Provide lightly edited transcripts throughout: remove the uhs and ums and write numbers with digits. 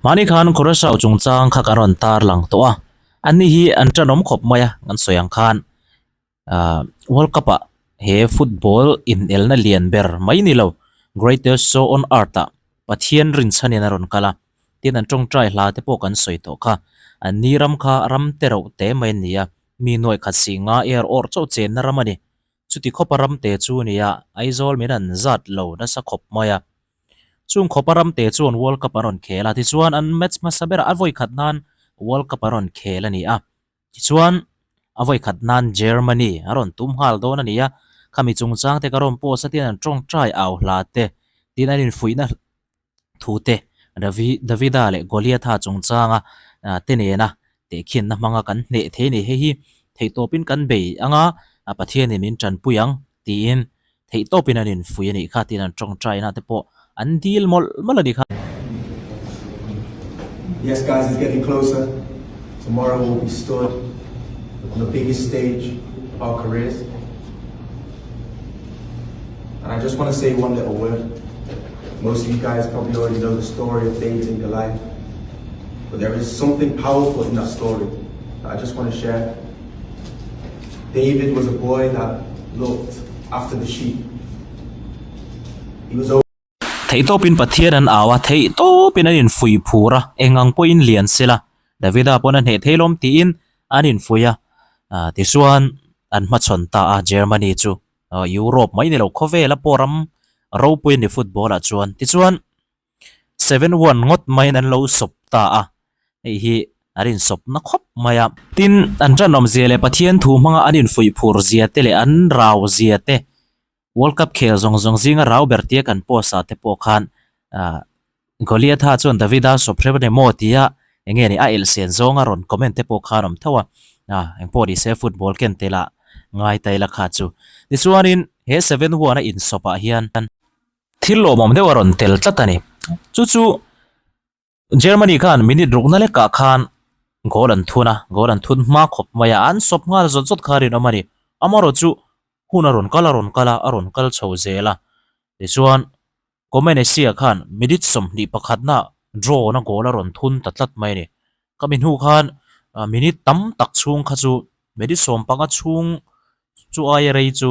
Mahni khan Curacao chungchang kha kan rawn tar lang tawh a, an ni hi an tanawm khawp mai a kan sawi ang khan ah World Cup ah he football inelna lian ber mai ni lo Greatest Show on Earth ah Pathian rinchhanin a rawn kal a, tin an tawngtai hla te pawh kan sawi tawh kha, an ni ram kha ram te reuh te mai a ni a, mi nuaih khat si nga er awrh chauh chenna ram a ni. Chuti khawpa ram te chu nia Aizawl min an zat lo nasa khawp mai a. Chung khawpa ram te chuan World Cup an rawn khel a, tichuan an match hmasa berah a vawi khat nan World Cup an rawn khel a ni a. Tichuan a vawi khat nan Germany a rawn tum nghal dawn a ni a, khami chungchang te ka rawn post a tin an tawngtai au hla te tin an infuihna thu te Davi Davida leh Goliatha chungchanga te nena tehkhinna hmanga kan hneh thei a ni. Hei hi theihtawpin kan bei anga Pathianin min tanpui ang tiin theihtawpin an infui a nih kha tiin an tawngtaina te pawh an dil mawlh mawlh a nih kha. Yes guys it's getting closer, tomorrow we'll be stood on the biggest stage of our careers. And I just want to say one little word. Most of you guys probably already know the story of David and Goliath. But there is something powerful in that story that I just want to share. David was a boy that looked after the sheep. He was Theihtawpin Pathian an au a, theihtawpin an infuih phur a, eng ang pawhin lian sela, Davida pawn a hneh thei lawm tiin an infuih a, tichuan an hmachhawn ta a Germany chu. Europe mai ni lo khawvela pawh ram ropui a ni football ah chuan tichuan 7-1 ngawt maiin an lo sawp ta a hei hi an insawp na khawp mai a. Tin an tanawm zia leh Pathian thu hmanga an infuih phur zia te leh an rau zia te World Cup khel zawng zawng zinga rau ber tia kan post ah te pawh khan ah Goliatha chuan Davida sawp hrep a ni maw tia eng nge ni a elhsen zawnga rawn comment te pawh khan awm tho a, ah engpawh ni se football ken tel ah ngai ta ila kha chu. Tichuanin he 7-1 a insawp ah hian thil lawmawm deuh a rawn tel tlat a ni. Chu chu Germany khan minute rukna lekah khan goal an thun a, goal an thun hma khawp mai a, an sawp nghal zawt zawt kha a rinawm a ni. Amaherawhchu hun a rawn kal a rawn kal a, a rawn kal chho zel a, tichuan Comenesia khan minute 21na draw na goal a rawn thun ta tlat mai a ni. Khami hnu khan minute tam tak chhung kha chu minute 15 chhung chu aia rei chu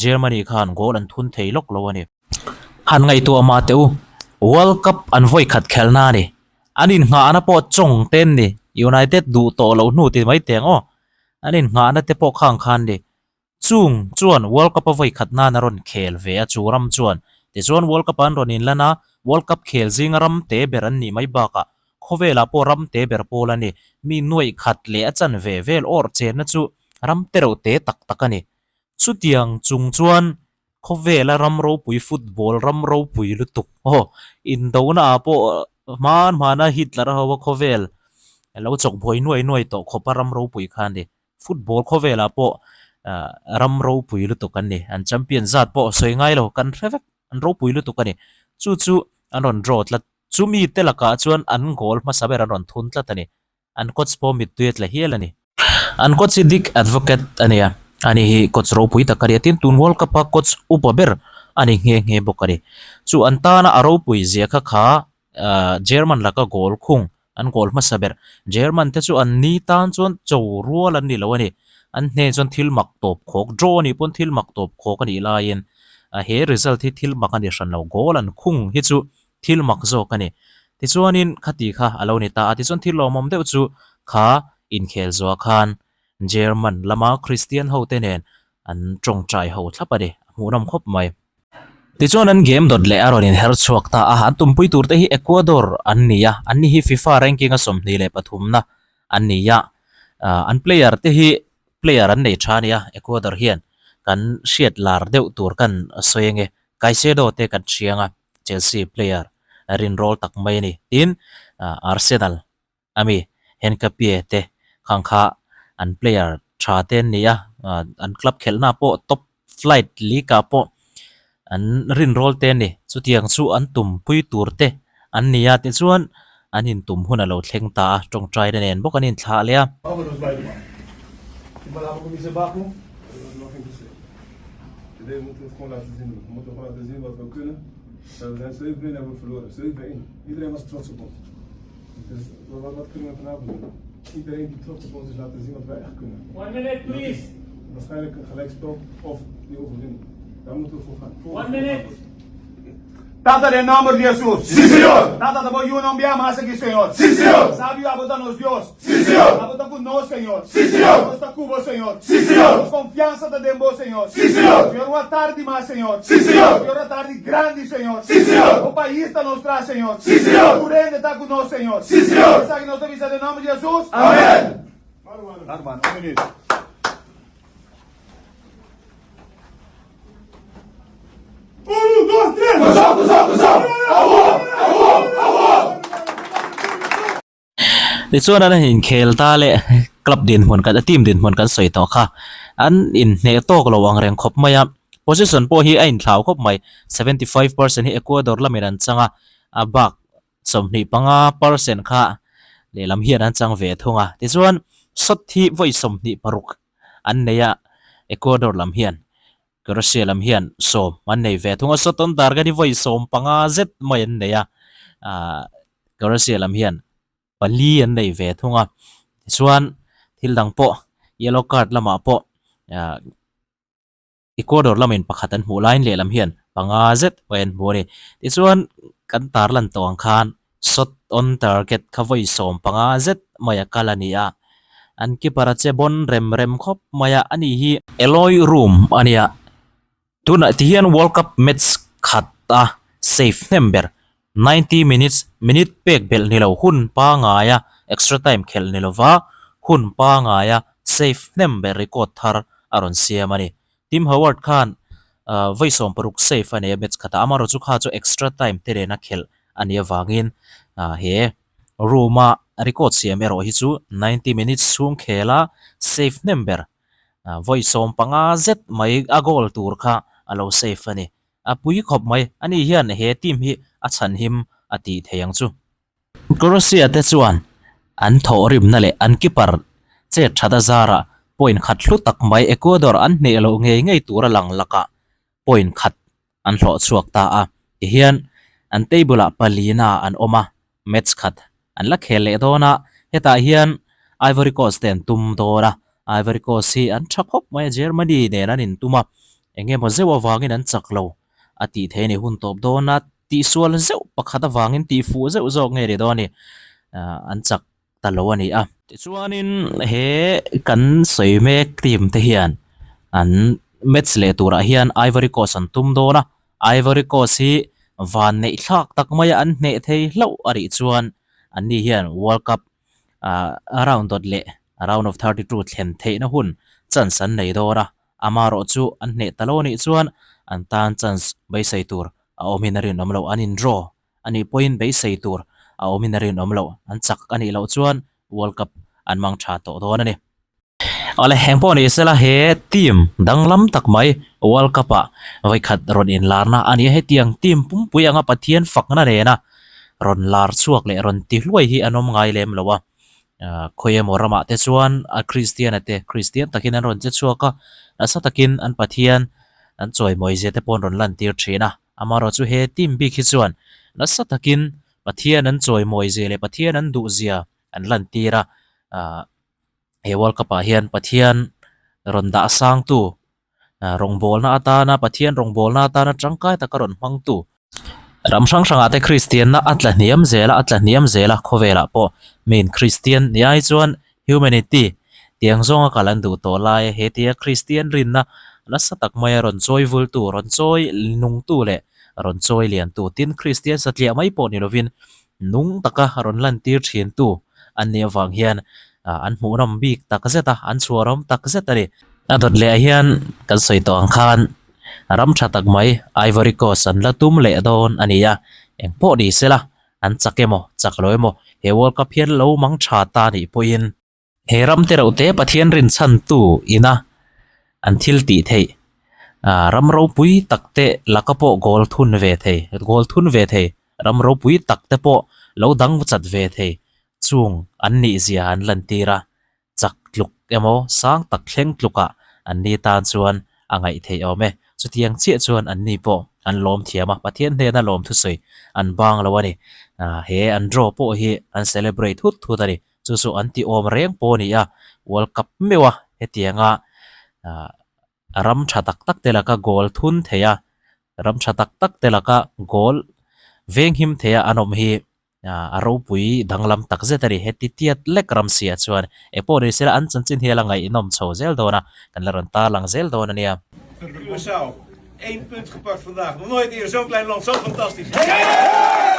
Germany khan goal an thun thei lawk lo a ni. Han ngaihtuah mah teh u, World Cup an vawi khat khelhna a ni. An innghahna pawh chawng te an ni, United duh tawh loh hnu ti mai teh ang aw. An innghahna te pawh khang khan ni. Chung chuan World Cup a vawi khat nan a rawn khel ve a, chu ram chuan. Tichuan World Cup ah an rawn inlan a, World Cup khel zinga ram te ber an nih mai bakah khawvelah pawh ram te ber pawl a ni. Mi nuaih khat leh a chan ve vel awrh chenna chu ram te reuh te tak tak a ni. Chutiang chung chuan khawvela ram ropui football ram ropui lutuk aw indona ah pawh hman hmana Hitler a ho a khawvel lo chawk buai nuai nuai tawh khawpa ram ropui kha a ni. Football khawvelah pawh ram ropui lutuk an ni. An champion zat pawh sawi ngai lo, kan hre vek, an ropui lutuk a ni. Chu chu an rawn draw tlat. Chumi te lakah chuan an goal hmasa ber an rawn thun tlat a ni. An coach pawh mittui a tla hial a ni. An coach hi Dick Advocaat a ni a, ani hi coach ropui tak a ni a. Tin, tun World Cup a coach upa ber a ni nghe nghe bawk a ni. Chu an tana a ropui zia kha kha German laka goal khung an goal hmasa ber. German te chu an ni tan chuan cho rual an ni lo a ni. An hnen chuan thil mak tawp khawk, draw a nih pawn thil mak tawp khawk a nih laiin he result hi thil mak a ni hran lo, goal an khung hi chu thil mak zawk a ni. Tichuanin khati kha a lo ni ta a, tichuan thil lawmawm deuh chu kha inkhel zuah khan German lama Christian ho te nen an tawngtai ho thlap a ni, a hmuhnawm khawp mai. Tichuan an game dawt leh a rawn inher chhuak ta a, an tumpui tur te hi Ecuador an ni a, an ni hi FIFA ranking a 23na an ni a, an player te hi player an nei tha a ni a, Ecuador hian kan hriat lar deuh tur kan sawi ange, Caicedo te kan hriang a, Chelsea player rinrawl tak mai a ni, tin Arsenal ami Hincapie te khang kha an player tha te an ni a an club khelhna pawh top flight league ah pawh an rinrawl te a ni chutiang chu an tum pui tur te an ni a tichuan an intum hun a lo thleng ta a tawngtai na nen bawk an inthlah leh a. Dus wat, wat kunnen we vanavond doen? Iedereen die trots op ons is laten zien wat wij echt kunnen. One minute, Dat is please. Waarschijnlijk een gelijkspel of die overwinning. Daar moeten we voor gaan. Voor One minute. Tata den nòmber di Hesus. Sí, Señor. Tata ta bo yunan bia mas aki, Señor. Sí, Señor. Sabio abo ta nos Dios. Sí, Señor. Abo ta ku nos, Señor. Sí, Señor. Nos ta ku bo, Señor. Sí, Señor. Nos konfiansa ta den bo, Señor. Sí, Señor. Señor, un atardi mas, Señor. Sí, Señor. Señor, un atardi grandi, Señor. Sí, Señor. Bo pais ta nos tras, Señor. Sí, Señor. Tur hende ta ku nos, Señor. Sí, Señor. Esaki nos ta bisa den nòmber di Hesus. Amén. Armando, un minuut. Un, dos, tres! Kòrsou, Kòrsou, Kòrsou! Awo! Awo! Awo! Tichuan an inkhel ta leh club dinhmun kan team dinhmun kan sawi tawh kha an inhneh tawk lo ang reng khawp mai a position pawh hi a inthlau khawp mai 75% hi Ecuador lamin an chang a a bak 25% kha lehlam hian an chang ve thung a tichuan shot hi vawi 26 an nei a Ecuador lam hian Croatia lam hian sawm an nei ve thung a, Soton Dargan hi vawi 15 zet mai an nei a, ah Croatia lam hian pali an nei ve thung a, tichuan thil dang pawh yellow card lamah pawh ah Ecuador lamin pakhat an hmuh laiin lehlam hian panga zet mai an hmu a ni. Tichuan kan tarlan tawh ang khan shot on target kha vawi 15 zet mai a kal a ni a, an keeper a che bawn rem rem khawp mai a, ani hi Eloy Room a nia, tunah ti hian World Cup match khat a save hnem ber 90 minutes minute pek belh ni lo hun pangaia extra time khelh ni lova hun pangaia save hnem ber record thar a rawn siam a ni. Tim Howard khan vawi 60 save a nei a match khatah amaherawhchu chu kha chu extra time te lena khelh a nih avangin he room a record siam erawh hi chu 90 minutes chhung khel a save hnem ber vawi 15 zet mai a goal tur kha a lo save a ni. A pui khawp mai ani hian he team hi a chhanhim a tih thei ang chu. Croatia te chuan an thawhrimna leh an keeper chet that a zarah point khat hlu tak mai Ecuador an hneh loh ngei ngei tur a lang lakah point khat an hlawh chhuak ta a. Tihian an table ah palina an awm a, match khat an la khel leh dawn a, hetah hian Ivory Coast te an tum dawn a, Ivory Coast hi an tha khawp mai a, Germany nen an intum a, eng emaw zeuh avangin an chak lo a tih theih a ni hun tawp dawn a. Tihsual zeuh pakhat avangin tihfuh zeuh zawk nge ni dawn a ni, an chak ta lo a ni a. Tichuanin he kan sawi mek team te hian an match leh turah hian Ivory Coast an tum dawn a, Ivory Coast hi van neih thlak tak maia an hneh thei hlauh a nih chuan anni hian World Cup round dawt leh round of 32 thlen theihna hun chance an nei dawn a, amaherawh chu an hneh ta lo a nih chuan an tan chance beisei tur a awmin a rinawm loh, an in draw a nih pawhin beisei tur a awmin a rinawm loh, an chak a nih loh chuan World Cup an mang tha tawh dawn a ni. Awle, eng pawh ni sela he team danglam tak mai World Cup ah vawikhat rawn inlarna a ni a, hetiang team pumpui anga Pathian fakna nena rawn lar chhuak leh rawn ti hluai hi an awm ngai lem lo a, khawi emaw ramah te chuan a Kristian a te Kristian takin an rawn che chhuak a, nasa takin an Pathian an chawimawi zia te pawh an rawn lantir thin a, amaherawh chu he team bik hi chuan nasa takin Pathian an chawimawi zia leh Pathian an duh zia an lantir a, ah he World Cup ah hian Pathian rawn dah sangtu rawngbawlna atana Pathian rawngbawlna atana tangkai taka rawn hmangtu ram hrang hrangah te Kristianna a tla hniam zel a a tla hniam zel a khawvelah pawh main Kristian ni ai chuan humanity tiang zawnga kal an duh tawh lai a he tia Kristian rinna nasa tak maia rawn chawi vultu rawn chawi nungtu leh rawn chawi liantu tin Kristian satliah mai pawh ni lovin nung taka rawn lantir thintu an nih avang hian an hmuhnawm bik tak zet a an chhuarawm tak zet a ni. A dawt leh ah hian kan sawi tawh ang khan ram tha tak mai Ivory Coast an la tum leh dawn a ni a, eng pawh ni sela an chak emaw chak lo emaw he World Cup hian lo mang tha ta nih pawhin he ram te reuh te Pathian rinchhan tu ina an thil tih theih ah ram ropui tak te laka pawh goal thun ve thei goal thun ve thei ram ropui tak te pawh lo dang chat ve thei chung an nih zia an lantir a. chak tluk emaw sang tak thleng tlukah an ni tan chuan a ngaih theih awm e. Chutiang chiah chuan an ni pawh an lawm thiam a, Pathian hnena lawm thusawi an bang lo a ni. He an draw pawh hi an celebrate hut hut a ni. Chu chu an ti awm reng pawh a ni a, World Cup meuh a hetianga ram tha tak tak te laka goal thun thei a, ram tha tak tak te laka goal venghim thei a an awm hi a ropui danglam tak zet a ni. Heti tiat lek ram siah chuan engpawh ni sela an chanchin hi a la ngaihnawm chho zel dawn a, kan la rawn tarlang zel dawn a nia. Curaçao, één punt gepakt vandaag. Nog nooit in zo'n klein land, zo fantastisch.